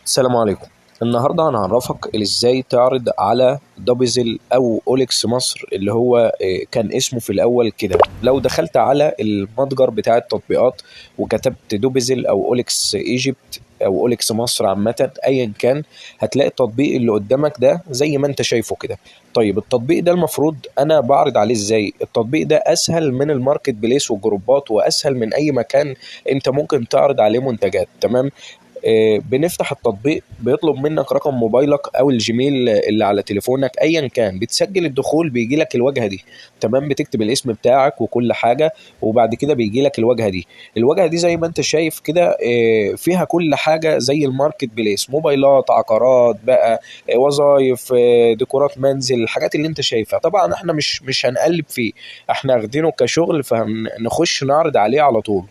السلام عليكم. النهارده هنعرفك ازاي تعرض على Dubizzle او OLX مصر اللي هو كان اسمه في الاول كده. لو دخلت على المتجر بتاع التطبيقات وكتبت Dubizzle او OLX Egypt او OLX مصر عامة ايا كان، هتلاقي التطبيق اللي قدامك ده زي ما انت شايفه كده. طيب التطبيق ده المفروض انا بعرض عليه ازاي؟ التطبيق ده اسهل من ال marketplace والجروبات، واسهل من اي مكان انت ممكن تعرض عليه منتجات. تمام؟ بنفتح التطبيق، بيطلب منك رقم موبايلك او ال Gmail اللي على تليفونك ايا كان، بتسجل الدخول، بيجي لك الواجهة دي. تمام؟ بتكتب الاسم بتاعك وكل حاجة، وبعد كده بيجي لك الواجهة دي. الواجهة دي زي ما انت شايف كده، فيها كل حاجة زي ال marketplace، موبايلات، عقارات بقى، وظايف، ديكورات منزل، الحاجات اللي انت شايفها. طبعا احنا مش هنقلب فيه، احنا واخدينه كشغل، فهنخش نعرض عليه على طول.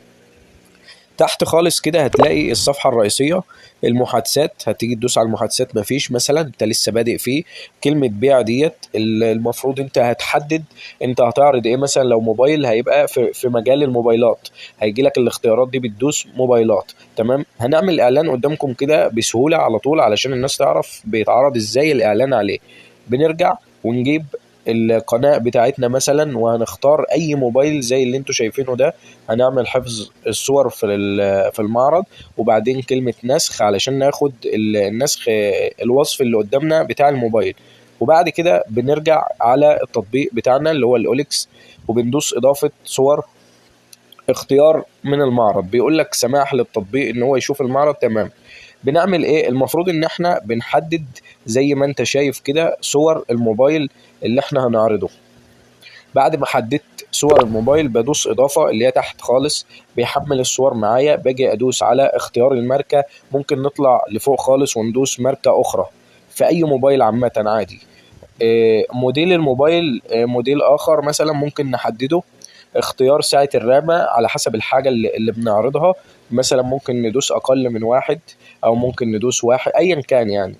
تحت خالص كده هتلاقي الصفحة الرئيسية، المحادثات، هتيجي تدوس على المحادثات، مفيش مثلا، انت لسه بادئ فيه. كلمة بيع ديت المفروض انت هتحدد انت هتعرض ايه. مثلا لو موبايل هيبقى في مجال الموبايلات، هيجي لك الاختيارات دي، بتدوس موبايلات. تمام؟ هنعمل اعلان قدامكم كده بسهولة على طول علشان الناس تعرف بيتعرض ازاي الاعلان عليه. بنرجع ونجيب القناة بتاعتنا مثلا، وهنختار اي موبايل زي اللي انتوا شايفينه ده، هنعمل حفظ الصور في المعرض، وبعدين كلمة نسخ علشان ناخد النسخ الوصف اللي قدامنا بتاع الموبايل. وبعد كده بنرجع على التطبيق بتاعنا اللي هو ال OLX، وبندوس اضافة صور، اختيار من المعرض، بيقول لك سماح للتطبيق ان هو يشوف المعرض. تمام؟ بنعمل ايه؟ المفروض ان احنا بنحدد زي ما انت شايف كده صور الموبايل اللي احنا هنعرضه. بعد ما حددت صور الموبايل بدوس اضافة اللي هي تحت خالص، بيحمل الصور معايا. باجي ادوس على اختيار الماركة، ممكن نطلع لفوق خالص وندوس ماركة اخرى في اي موبايل عامة عادي. موديل الموبايل، موديل اخر مثلا ممكن نحدده. اختيار سعة الرامة على حسب الحاجة اللي بنعرضها، مثلا ممكن ندوس اقل من 1 او ممكن ندوس 1 ايا كان يعني.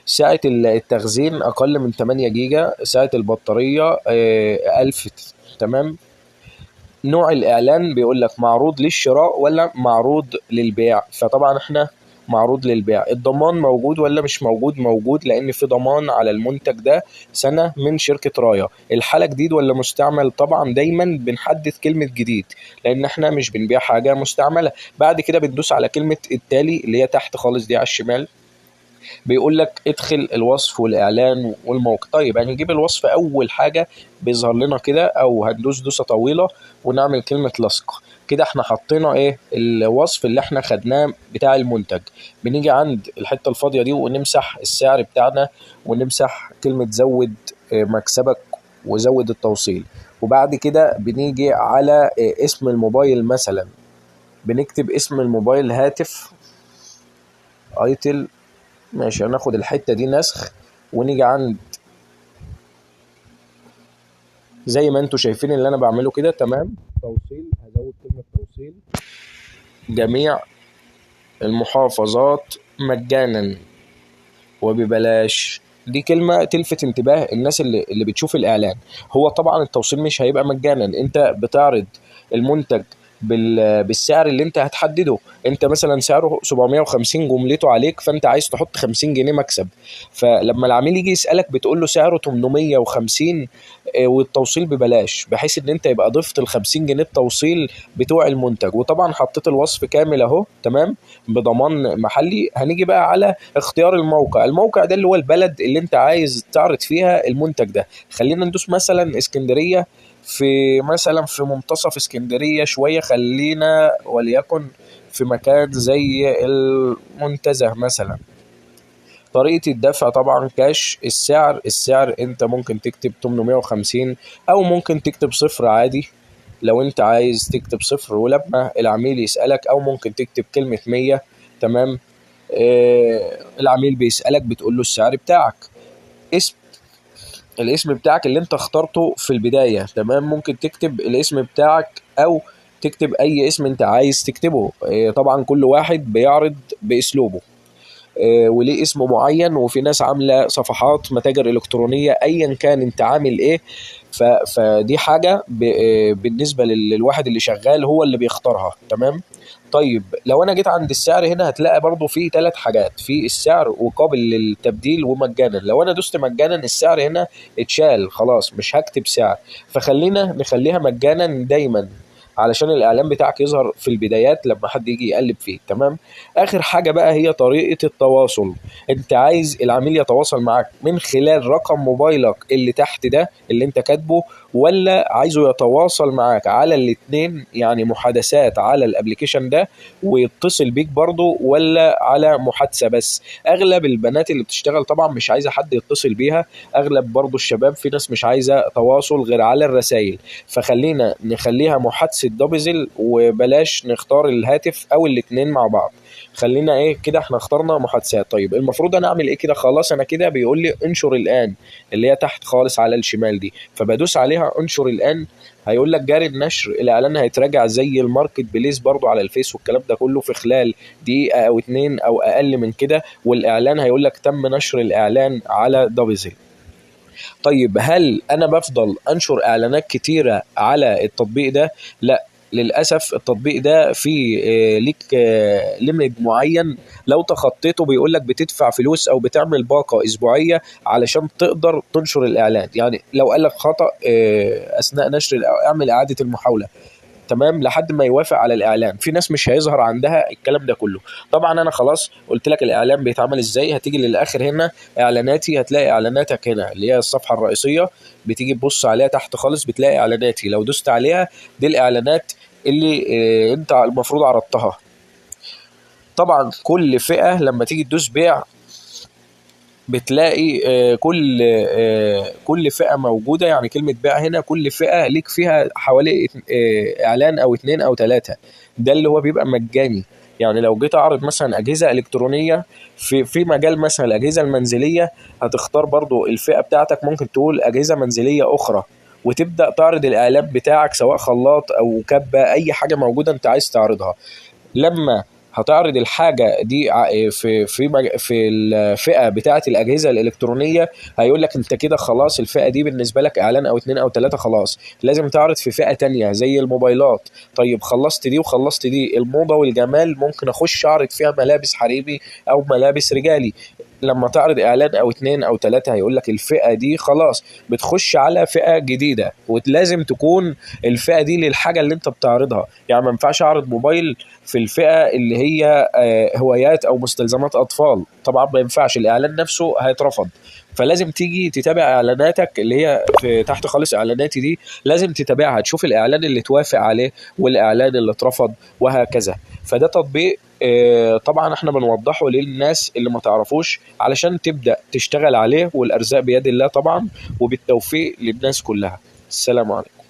سعة التخزين اقل من 8 جيجا، سعة البطارية، 1000. تمام؟ نوع الاعلان بيقول لك معروض للشراء ولا معروض للبيع، فطبعا احنا معروض للبيع. الضمان موجود ولا مش موجود؟ موجود، لان في ضمان على المنتج ده سنة من شركة راية. الحالة جديد ولا مستعمل؟ طبعا دايما بنحدد كلمة جديد لان احنا مش بنبيع حاجة مستعملة. بعد كده بندوس على كلمة التالي اللي هي تحت خالص دي على الشمال، بيقول لك ادخل الوصف والإعلان والموقع. طيب هنجيب الوصف أول حاجة بيظهر لنا كده، أو هندوس دوسة طويلة ونعمل كلمة لصق كده. احنا حطينا ايه؟ الوصف اللي احنا خدناه بتاع المنتج. بنيجي عند الحتة الفاضية دي ونمسح السعر بتاعنا، ونمسح كلمة زود، مكسبك وزود التوصيل. وبعد كده بنيجي على، اسم الموبايل مثلا، بنكتب اسم الموبايل هاتف ايتل. ماشي، هناخد الحتة دي نسخ ونيجي عند زي ما انتوا شايفين اللي انا بعمله كده. تمام؟ توصيل، هزود كلمة توصيل جميع المحافظات مجانا وببلاش. دي كلمة تلفت انتباه الناس اللي بتشوف الإعلان. هو طبعا التوصيل مش هيبقى مجانا، انت بتعرض المنتج بالسعر اللي انت هتحدده. انت مثلا سعره 750 جملته عليك، فانت عايز تحط 50 جنيه مكسب. فلما العميل يجي يسألك بتقول له سعره 850، والتوصيل ببلاش، بحيث ان انت يبقى ضفت ال 50 جنيه التوصيل بتوع المنتج. وطبعا حطيت الوصف كامل اهو، تمام، بضمان محلي. هنيجي بقى على اختيار الموقع. الموقع ده اللي هو البلد اللي انت عايز تعرض فيها المنتج ده. خلينا ندوس مثلا اسكندرية، في مثلا في منتصف اسكندرية شوية، خلينا وليكن في مكان زي المنتزه مثلا. طريقة الدفع طبعا كاش. السعر انت ممكن تكتب 850 او ممكن تكتب صفر عادي لو انت عايز تكتب صفر ولما العميل يسألك، او ممكن تكتب كلمة 100. تمام؟ العميل بيسألك بتقول له السعر بتاعك، الاسم بتاعك اللي انت اخترته في البداية. تمام؟ ممكن تكتب الاسم بتاعك او تكتب اي اسم انت عايز تكتبه. طبعا كل واحد بيعرض باسلوبه، وليه اسم معين، وفي ناس عاملة صفحات متاجر الكترونية، ايا كان انت عامل ايه. فدي حاجة بالنسبة للواحد اللي شغال هو اللي بيختارها. تمام؟ طيب لو انا جيت عند السعر هنا هتلاقي برضو في 3 حاجات، في السعر وقابل للتبديل ومجانا. لو انا دوست مجانا السعر هنا اتشال خلاص، مش هكتب سعر، فخلينا نخليها مجانا دايما علشان الاعلان بتاعك يظهر في البدايات لما حد يجي يقلب فيه. تمام. اخر حاجة بقى هي طريقه التواصل. انت عايز العميل يتواصل معاك من خلال رقم موبايلك اللي تحت ده اللي انت كاتبه، ولا عايزه يتواصل معاك على الاتنين، يعني محادثات على ال application ده ويتصل بيك برضو، ولا على محادثة بس؟ اغلب البنات اللي بتشتغل طبعا مش عايزه حد يتصل بيها، اغلب برضو الشباب في ناس مش عايزه تواصل غير على الرسائل، فخلينا نخليها محادثة دبزل وبلاش نختار الهاتف او الاتنين مع بعض. خلينا ايه كده، احنا اخترنا محادثات. طيب المفروض انا اعمل ايه كده؟ خلاص انا كده بيقول لي انشر الان اللي هي تحت خالص على الشمال دي، فبدوس عليها انشر الان، هيقول لك جاري النشر، الاعلان هيتراجع زي ال marketplace برضو على الفيس والكلام ده كله في خلال دقيقة او 2 او اقل من كده، والاعلان هيقول لك تم نشر الاعلان على دبزل. طيب هل انا بفضل انشر اعلانات كتيرة على التطبيق ده؟ لا، للاسف التطبيق ده فيه ليك limit معين، لو تخطيته بيقول لك بتدفع فلوس او بتعمل باقه اسبوعية علشان تقدر تنشر الاعلان. يعني لو قال لك خطا اثناء نشر اعمل اعاده المحاولة، تمام، لحد ما يوافق على الاعلان. في ناس مش هيظهر عندها الكلام ده كله. طبعا انا خلاص قلت لك الاعلان بيتعمل ازاي. هتيجي للاخر هنا اعلاناتي، هتلاقي اعلاناتك هنا اللي هي الصفحة الرئيسية، بتيجي تبص عليها تحت خالص بتلاقي اعلاناتي، لو دوست عليها دي الاعلانات اللي انت المفروض عرضتها. طبعا كل فئة لما تيجي تدوس بيع بتلاقي كل فئة موجودة، يعني كلمة بيع هنا كل فئة ليك فيها حوالي اعلان او 2 او 3، ده اللي هو بيبقى مجاني. يعني لو جيت اعرض مثلا اجهزة الكترونية في مجال مثلا الاجهزة المنزلية، هتختار برضو الفئة بتاعتك، ممكن تقول اجهزة منزلية اخرى، وتبدا تعرض الاعلان بتاعك سواء خلاط او كبه، اي حاجة موجودة انت عايز تعرضها. لما هتعرض الحاجة دي في في في الفئة بتاعه الاجهزة الالكترونية، هيقول لك انت كده خلاص الفئة دي بالنسبة لك اعلان او 2 او 3، خلاص لازم تعرض في فئة تانية زي الموبايلات. طيب خلصت دي وخلصت دي، الموضة والجمال ممكن اخش اعرض فيها ملابس حريمي او ملابس رجالي. لما تعرض اعلان او 2 او 3 هيقول لك الفئة دي خلاص بتخش على فئة جديدة، ولازم تكون الفئة دي للحاجة اللي انت بتعرضها. يعني ما ينفعش اعرض موبايل في الفئة اللي هي هوايات او مستلزمات اطفال، طبعا ما ينفعش، الاعلان نفسه هيترفض. فلازم تيجي تتابع اعلاناتك اللي هي في تحت خالص اعلاناتي دي، لازم تتابعها، تشوف الاعلان اللي توافق عليه والاعلان اللي اترفض وهكذا. فده تطبيق طبعا احنا بنوضحه للناس اللي ما تعرفوش علشان تبدأ تشتغل عليه، والارزاق بيد الله طبعا، وبالتوفيق للناس كلها. السلام عليكم.